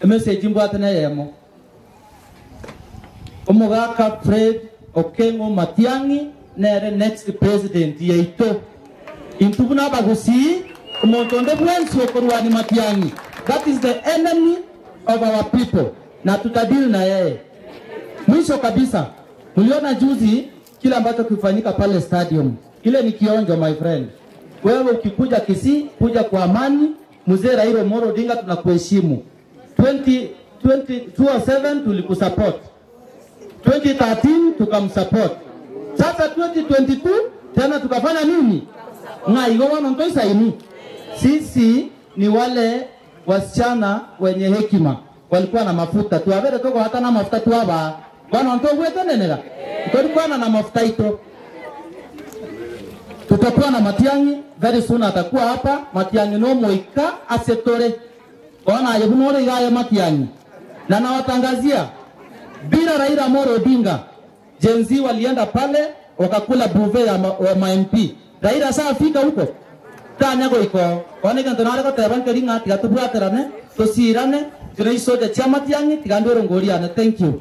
Message mbwate na yemo. Omogaka Fred Okengo Matiang'i nere next president yaito. Intubuna bagusi omontonde bwensi okorwani Matiang'i. That is the enemy of our people. Na tutadili na yeye. Mwisho kabisa, mliona juzi kile ambacho kilifanyika pale stadium. Ile ni kionjo, my friend. Wewe ukikuja Kisii, kuja kwa amani. Mzee Raila Amolo Odinga tunakuheshimu. 2007 tulikusupport. 2013 tukamsupport. Sasa 2022 tena tukafanya nini? Nga igo wana. Sisi ni wale wasichana wenye hekima. Walikuwa na mafuta. Tuwabere toko hata na mafuta tuwaba. Bwana ntowe nenera. Tulikuwa na mafuta ito. Tutakuwa na Matiang'i very soon, atakuwa hapa. Matiang'i no moika asetore. Ona yebunore igaya Matiang'i. Na nawatangazia bila Raila Amolo Odinga, Gen Z walienda pale wakakula buffet ya ma MP. Raila sasa fika huko. Tanya goiko. One kanto nare ko teban keri nga tiga tubwaterane, tosirane, tunaisote cha Matiang'i tigandoro ngoriane. Thank you.